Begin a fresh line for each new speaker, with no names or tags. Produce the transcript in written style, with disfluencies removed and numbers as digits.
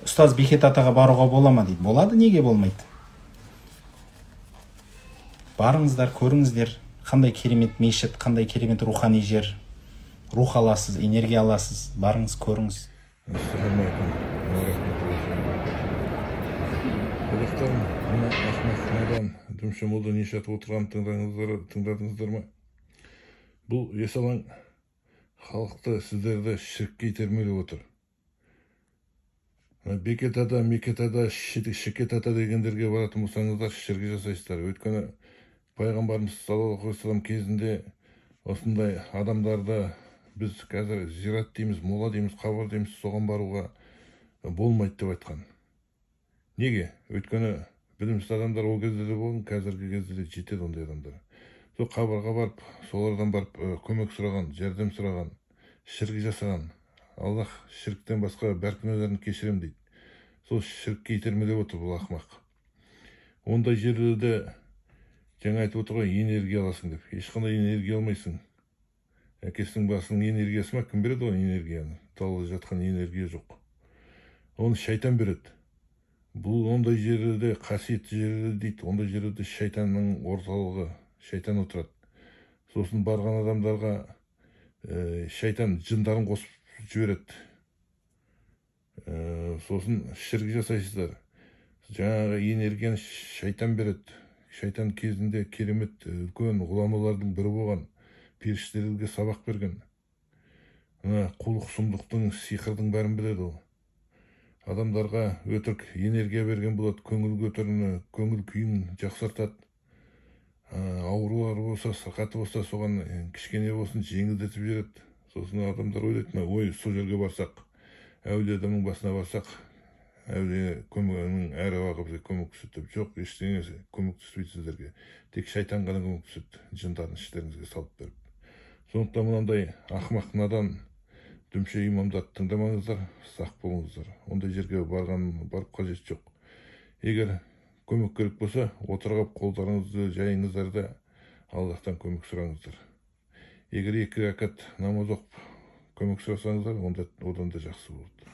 Ұстаз Бекет атаға баруға бола ма дейді. Болады, неге болмайды? Барыңыздар, көріңіздер, қандай керемет мешіт, қандай керемет рухани жер. Рух аласыз, энергия аласыз. Барыңыз, көріңіз.
Қазақтарым, мына ақымақ надан дүмше молда не жатып отырғанын тыңдадыңыздар ма? Бұл есалаң халықты, сіздерді шіркке итермелеп отыр. Бекет ата, Мекет ата, Шекет ата дегендерге баратын болсаңыздар, шіркі жасайсыздар. Өйткені пайғамбарымыз саллаллаху алейхи вассалам кезінде осындай адамдарды біз қазір зират дейміз, мола дейміз, қабір дейміз, соған баруға болмайды деп айтқан. Неге? Өйткені білімсіз адамдар ол кезде де болған, қазіргі кезде де жетеді ондай адамдар. Сол қабырға барып, солардан барып көмек сұраған, жәрдем сұраған, шірк жасаған. Аллах шірктен басқа бәр күнәлерін кешірем дейді. Сол шіркке итермелеп отыр бұл ақымақ. Ондай жерлерде жаңа айтып отыр ғой, энергия аласың деп. Ешқандай энергия алмайсың. Әкесінің басының энергиясы ма, кім береді ғой энергияны? Далада жатқан энергия жоқ. Оны шайтан береді. Бұл ондай жерлерде, қасиетті жерлерде дейді, ондай жерлерде шайтанның орталығы, шайтан отырады. Сосын барған адамдарға шайтан жындарын қосып жібереді. Сосын шірк жасайсыздар. Жаңағы энергияны шайтан береді. Шайтан кезінде керемет үлкен ғұламалардың бірі болған, періштелерге сабақ берген. Мына қулық сұмдықтың, сиқырдың бәрін біледі ол. Адамдарға өтірік энергия берген болады, көңіл көтеріні, көңіл күйін жақсартады. Аурулар болса, сырқаты болса, соған кішкене болсын жеңілдетіп жібереді. Сосын адамдар ойлайды, ой, сол жерге барсақ, әулие адамның басына барсақ, әулие көмегінің әруағы бізге көмектеседі деп. Жоқ, ештеңе көмектеспейді сіздерге. Тек шайтан ғана көмектеседі, жындарын іштеріңізге салып беріп. Сондықтан мынандай ақымақ надан дүмше имамдарды тыңдамаңыздар, сақ болыңыздар. Ондай жерге барып қажет жоқ. Егер көмек керек болса, отырып қолдарыңызды жайыңыздар да Аллахтан көмек сұраңыздар. Егер 2 ракат намаз оқып көмек сұрасаңыздар, онда одан да жақсы болады.